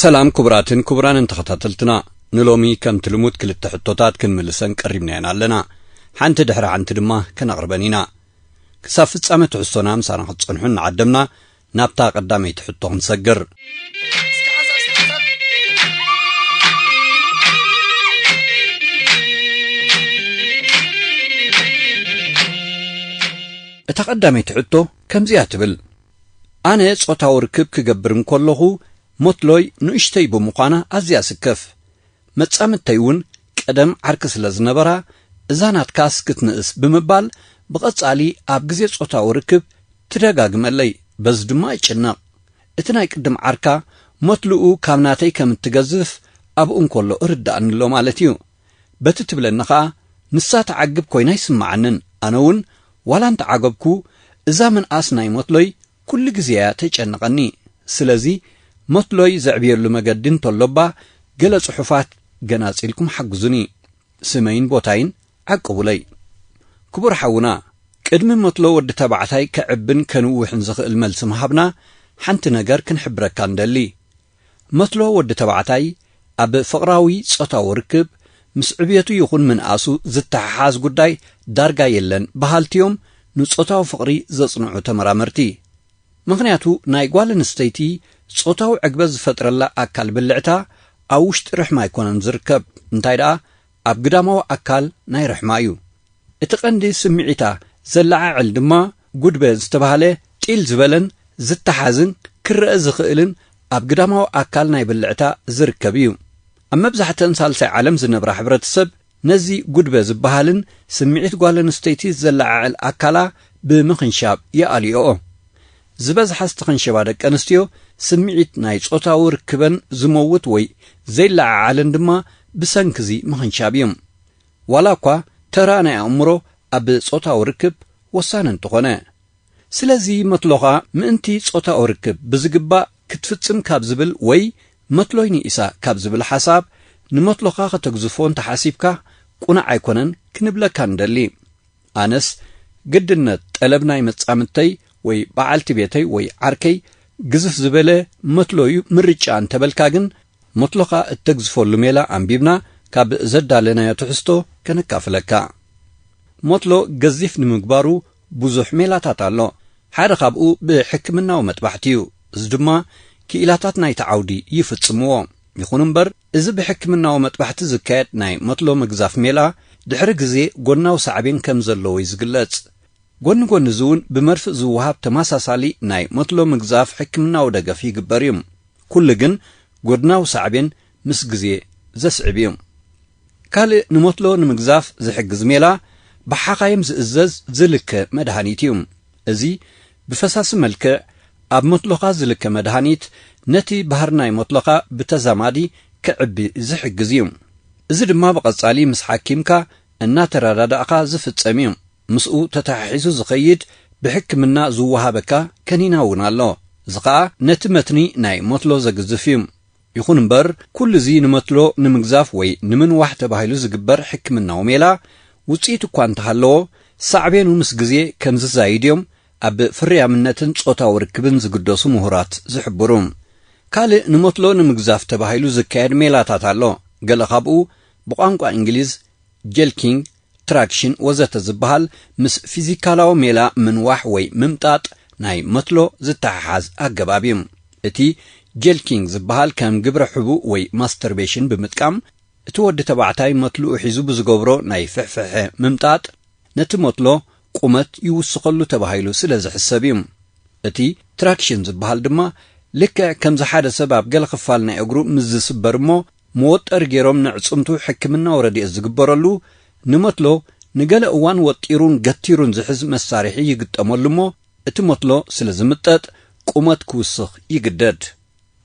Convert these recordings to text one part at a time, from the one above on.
ሰላም ክቡራትን ክቡራንን ተኸታተልትና፣ ንሎሚ ከምቲ ልሙድ ክልተ ሕቶታት ክንምልሰን ቀሪብና ኢና ኣለና። ሓንቲ ድሕሪ ሓንቲ ድማ ከነቕርበን ኢና። ክሳብ ፍጻመ ትሕዝቶና ምሳና ክትጸንሑ እናዓደምና፣ ናብታ ቀዳመይቲ ሕቶ ክንሰግር። እታ ቀዳመይቲ ሕቶ ከምዚኣ ትብል። ኣነ ጾታዊ ርክብ ክገብር እንከለኹ፣ ሞትሎይ ንእሽተይ ብምዃና ኣዝያ ስከፍ። መጻምድተይ እውን ቀደም ዓርኪ ስለ ዝነበራ፣ እዛ ናትካስ ክትንእስ ብምባል፣ ብቐጻሊ ኣብ ግዜ ጾታዊ ርክብ ትደጋግመለይ። በዚ ድማ እጭነቕ። እቲ ናይ ቅድም ዓርካ ሞትልኡ ካብ ናተይ ከም እትገዝፍ ኣብኡ እንከሎ እርዳእኒ ኣሎ ማለት እዩ። በቲ ትብለኒ ኸኣ፣ ንሳ ትዓግብ ኮይና ኣይስምዓንን። ኣነ እውን ዋላ እንተዓገብኩ፣ እዛ ምንኣስ ናይ ሞትሎይ ኩሉ ግዜ እያ ተጨንቐኒ። ስለዚ፣ ሞትሎይ ዘዕብየሉ መገዲ እንተሎ እባ፣ ገለ ጽሑፋት ገናጺልኩም ሓግዙኒ። ስመይን ቦታይን ዓቅቡለይ። ክቡር ሓውና፣ ቅድሚ ሞትሎ ወዲ ተባዕታይ ከዕብን ከንውሕን ዝኽእል መልሲ ምሃብና፣ ሓንቲ ነገር ክንሕብረካ ንደሊ። መትሎ ወዲ ተባዕታይ ኣብ ፍቕራዊ ጾታዊ ርክብ ምስ ዕብየቱ ይኹን ምንኣሱ ዝተሓሓዝ ጉዳይ ዳርጋ የለን በሃልቲ እዮም ንጾታዊ ፍቕሪ ዘጽንዑ ተመራመርቲ። ምኽንያቱ ናይ ጓል ኣንስተይቲ ጾታዊ ዕግበት ዝፈጥረላ ኣካል ብልዕታ ኣብ ውሽጢ ርሕማ ኣይኮነን ዝርከብ፣ እንታይ ደኣ ኣብ ግዳማዊ ኣካል ናይ ርሕማ እዩ። እቲ ቀንዲ ስምዒታ ዘለዓዕል ድማ ጉድበ ዝተባህለ ጢል ዝበለን ዝተሓዝን ክረአ ዝኽእልን ኣብ ግዳማዊ ኣካል ናይ ብልዕታ ዝርከብ እዩ። ኣብ መብዛሕተን ሳልሳይ ዓለም ዝነብራ ሕብረተሰብ ነዚ ጉድበ ዝበሃልን ስምዒት ጓል ኣንስተይቲ ዘለዓዕል ኣካላ ብምኽንሻብ ይኣልዮኦ። ዝበዝሓ ዝተኸንሸባ ደቂ ኣንስትዮ ስምዒት ናይ ጾታዊ ርክበን ዝመውት ወይ ዘይለዓዓለን ድማ ብሰንክዚ ምኽንሻብ እዩ። ዋላ እኳ ተራ ናይ ኣእምሮ ኣብ ጾታዊ ርክብ ወሳኒ እንተኾነ። ስለዚ መትሎኻ ምእንቲ ጾታዊ ርክብ ብዝግባእ ክትፍጽም ካብ ዝብል ወይ መትሎይ ንኢሳ ካብ ዝብል ሓሳብ ንመትሎኻ ከተግዝፎ እንተሓሲብካ ቁኑዕ ኣይኮነን ክንብለካ ንደሊ። ኣነስ ግድነት ጠለብ ናይ መጻምድተይ ወይ በዓልቲ ቤተይ ወይ ዓርከይ ግዝፍ ዝበለ መትሎዩ ምርጫ እንተበልካ ግን መትሎኻ እተግዝፈሉ ሜላ ኣንቢብና ካብ ዘዳለናዮ ትሕዝቶ ከነካፍለካ። መትሎ ገዚፍ ንምግባሩ ብዙሕ ሜላታት ኣሎ። ሓደ ካብኡ ብሕክምናዊ መጥባሕቲ እዩ። እዚ ድማ ክኢላታት ናይቲ ዓውዲ ይፍጽምዎ። ይኹን እምበር፣ እዚ ብሕክምናዊ መጥባሕቲ ዝካየድ ናይ መትሎ ምግዛፍ ሜላ ድሕሪ ግዜ ጎናዊ ሳዕቤን ከም ዘለዎ እዩ ዝግለጽ። ጎኒ ጎኒ እዚ እውን ብመርፍእ ዝወሃብ ተመሳሳሊ ናይ መትሎ ምግዛፍ ሕክምናዊ ደገፍ ይግበር እዩ። ኩሉ ግን ጎድናዊ ሳዕቤን ምስ ግዜ ዘስዕብ እዩ። ካልእ ንመትሎ ንምግዛፍ ዝሕግዝ ሜላ ብሓኻይም ዝእዘዝ ዝልከ መድሃኒት እዩ። እዚ ብፈሳሲ መልክዕ ኣብ መትሎኻ ዝልከ መድሃኒት ነቲ ባህሪ ናይ መትሎኻ ብተዛማዲ ክዕቢ ዝሕግዝ እዩ። እዚ ድማ ብቐጻሊ ምስ ሓኪምካ እናተረዳዳእኻ ዝፍጸም እዩ። ምስኡ ተተሓሒዙ ዝኸይድ ብሕክምና ዝወሃበካ ከኒና እውን ኣሎ። እዚ ኸኣ ነቲ መትኒ ናይ መትሎ ዘግዝፍ እዩ። ይኹን እምበር፣ ኩሉ እዚ ንመትሎ ንምግዛፍ ወይ ንምንዋሕ ተባሂሉ ዝግበር ሕክምናዊ ሜላ ውጽኢት እኳ እንተሃለዎ፣ ሳዕቤኑ ምስ ግዜ ከም ዝዛይድ እዮም ኣብ ፍርያምነትን ጾታዊ ርክብን ዝግደሱ ምሁራት ዝሕብሩ። ካልእ ንመትሎ ንምግዛፍ ተባሂሉ ዝካየድ ሜላታት ኣሎ። ገለ ካብኡ ብቋንቋ እንግሊዝ ጀልኪንግ፣ ትራክሽን ወዘተ ዝበሃል ምስ ፊዚካላዊ ሜላ ምንዋሕ ወይ ምምጣጥ ናይ መትሎ ዝተሓሓዝ ኣገባብ እዩ። እቲ ጀልኪንግ ዝበሃል ከም ግብረ ሕቡእ ወይ ማስተርቤሽን ብምጥቃም እቲ ወዲ ተባዕታይ መትልኡ ሒዙ ብዝገብሮ ናይ ፍሕፍሐ ምምጣጥ ነቲ መትሎ ቁመት ይውስኸሉ ተባሂሉ ስለ ዝሕሰብ እዩ። እቲ ትራክሽን ዝበሃል ድማ ልክዕ ከምዚ ሓደ ሰብ ኣብ ገለ ክፋል ናይ እግሩ ምስ ዝስበር እሞ መወጠሪ ገይሮም ነዕጽምቱ ሕክምናዊ ረድኤት ዝግበረሉ ንመትሎ ንገለ እዋን ወጢሩን ገቲሩን ዝሕዝ መሳርሒ ይግጠመሉ እሞ እቲ መትሎ ስለ ዝምጠጥ ቁመት ክውስኽ ይግደድ።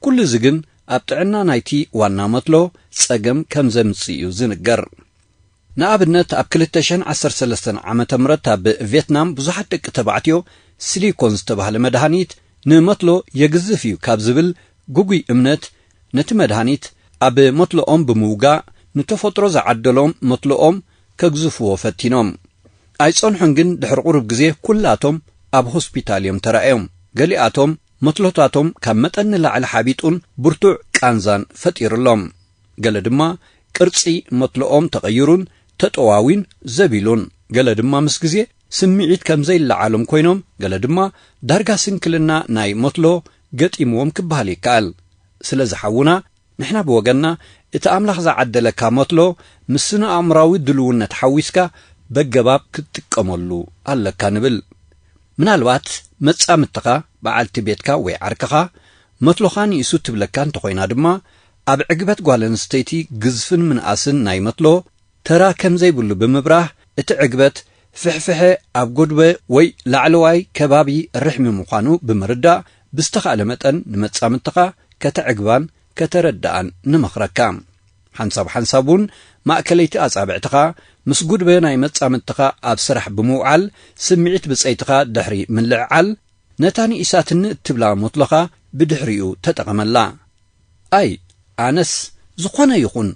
ኩሉ እዚ ግን ኣብ ጥዕና ናይቲ ዋና መትሎ ጸገም ከም ዘምጽእ እዩ ዝንገር። ንኣብነት ኣብ ክልተ ሽሕን ዓሰርተ ሰለስተን ዓመተ ምህረት ኣብ ቬትናም ብዙሓት ደቂ ተባዕትዮ ሲሊኮን ዝተባህለ መድሃኒት ንመትሎ የግዝፍ እዩ ካብ ዝብል ግጉይ እምነት ነቲ መድሃኒት ኣብ መትሎኦም ብምውጋእ ንተፈጥሮ ዝዓደሎም መትሎኦም ከግዝፍዎ ፈቲኖም። ኣይጸንሑን ግን ድሕሪ ቁሩብ ግዜ ኩላቶም ኣብ ሆስፒታል እዮም ተራእዮም። ገሊኣቶም መትሎታቶም ካብ መጠን ንላዕሊ ሓቢጡን ብርቱዕ ቃንዛን ፈጢሩሎም። ገለ ድማ ቅርጺ መትሎኦም ተቐይሩን ተጠዋዊን ዘቢሉን። ገለ ድማ ምስ ግዜ ስምዒት ከም ዘይለዓሎም ኮይኖም፣ ገለ ድማ ዳርጋ ስንክልና ናይ መትሎ ገጢምዎም ክበሃል ይከኣል። ስለዚ ሓውና፣ ንሕና ብወገንና እቲ ኣምላኽ ዝዓደለካ መትሎ ምስ ስነ-ኣእምራዊ ድልውነት ሓዊስካ በገባብ ክትጥቀመሉ ኣለካ ንብል። ምናልባት መጻምድትኻ፣ በዓልቲ ቤትካ ወይ ዓርክኻ መትሎኻ ንኢሱ ትብለካ እንተኾይና ድማ፣ ኣብ ዕግበት ጓል ኣንስተይቲ ግዝፍን ምንኣስን ናይ መትሎ ተራ ከም ዘይብሉ ብምብራህ፣ እቲ ዕግበት ፍሕፍሐ ኣብ ጎድበ ወይ ላዕለዋይ ከባቢ ርሕሚ ምዃኑ ብምርዳእ፣ ብዝተኻእለ መጠን ንመጻምድትኻ ከተዕግባን ከተረድኣን ንመኽረካ። ሓንሳብ ሓንሳብ እውን ማእከለይቲ ኣጻብዕትኻ ምስ ጉድበ ናይ መጻምድትኻ ኣብ ስራሕ ብምውዓል፣ ስምዒት ብጸይትኻ ድሕሪ ምልዕዓል፣ ነታ ንኢሳትኒ እትብላ መትሎኻ ብድሕሪኡ ተጠቐመላ። ኣይ፣ ኣነስ ዝኾነ ይኹን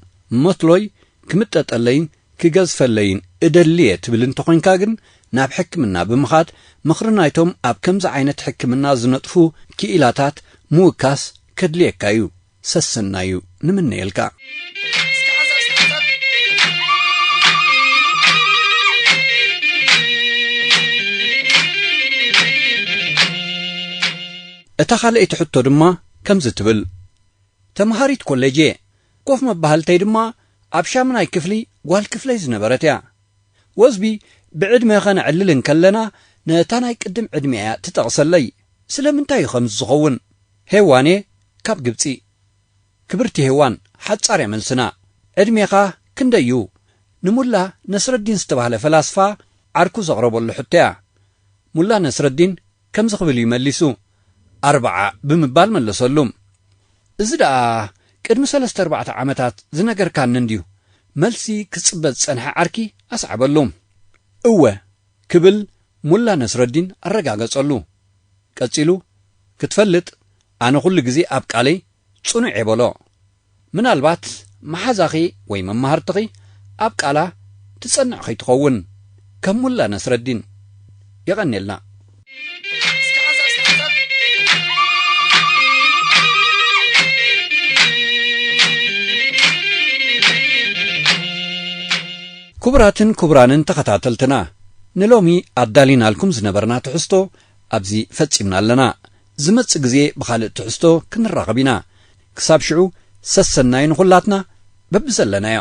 መትሎይ ክምጠጠለይን ክገዝፈለይን እደሊ እየ ትብል እንተኾይንካ ግን፣ ናብ ሕክምና ብምኻድ ምኽሪ ናይቶም ኣብ ከምዚ ዓይነት ሕክምና ዝነጥፉ ክኢላታት ምውካስ ከድልየካ እዩ። ሰሰናዩ ንምነየልካ። እታ ካልኣይቲ ሕቶ ድማ ከምዚ ትብል፣ ተምሃሪት ኮሌጅ እየ። ኮፍ መባህልተይ ድማ ኣብ ሻምናይ ክፍሊ ጓል ክፍለይ ዝነበረት እያ። ወዝቢ ብዕድመ ኸነዕልል እንከለና ነታ ናይ ቅድም ዕድመ እያ ትጠቕሰለይ። ስለምንታይ እዩ ኸምዚ ዝኸውን? ሄዋን እየ ካብ ግብጺ። ክብርቲ ሄዋን፣ ሓጻር እያ መልስና። ዕድሜኻ ክንደይ እዩ? ንሙላ ነስረዲን ዝተባህለ ፈላስፋ ዓርኩ ዘቕረበሉ ሕቶ እያ። ሙላ ነስረዲን ከምዚ ክብል እዩ መሊሱ፣ ኣርብዓ ብምባል መለሰሉ። እዚ ደኣ ቅድሚ ሰለስተ ኣርባዕተ ዓመታት ዝነገርካኒ እንድዩ፣ መልሲ ክጽበ ዝጸንሐ ዓርኪ ኣስዓበሉ። እወ ክብል ሙላ ነስረዲን ኣረጋገጸሉ። ቀጺሉ፣ ክትፈልጥ፣ ኣነ ኩሉ ግዜ ኣብ ቃለይ ጽኑዕ እየ በሎ። ምናልባት መሓዛኺ ወይ መማህርትኺ ኣብ ቃላ ትጸንዕ ኸይትኸውን፣ ከም ሙላ ነስረዲን። የቐንየልና። ክቡራትን ክቡራንን ተኸታተልትና፣ ንሎሚ ኣዳሊናልኩም ዝነበርና ትሕዝቶ ኣብዚ ፈጺምና ኣለና። ዝመጽእ ግዜ ብኻልእ ትሕዝቶ ክንራኸብ ኢና። ክሳብ ሽዑ፣ ሰሰናዩ ንኹላትና በብዘለናዮ።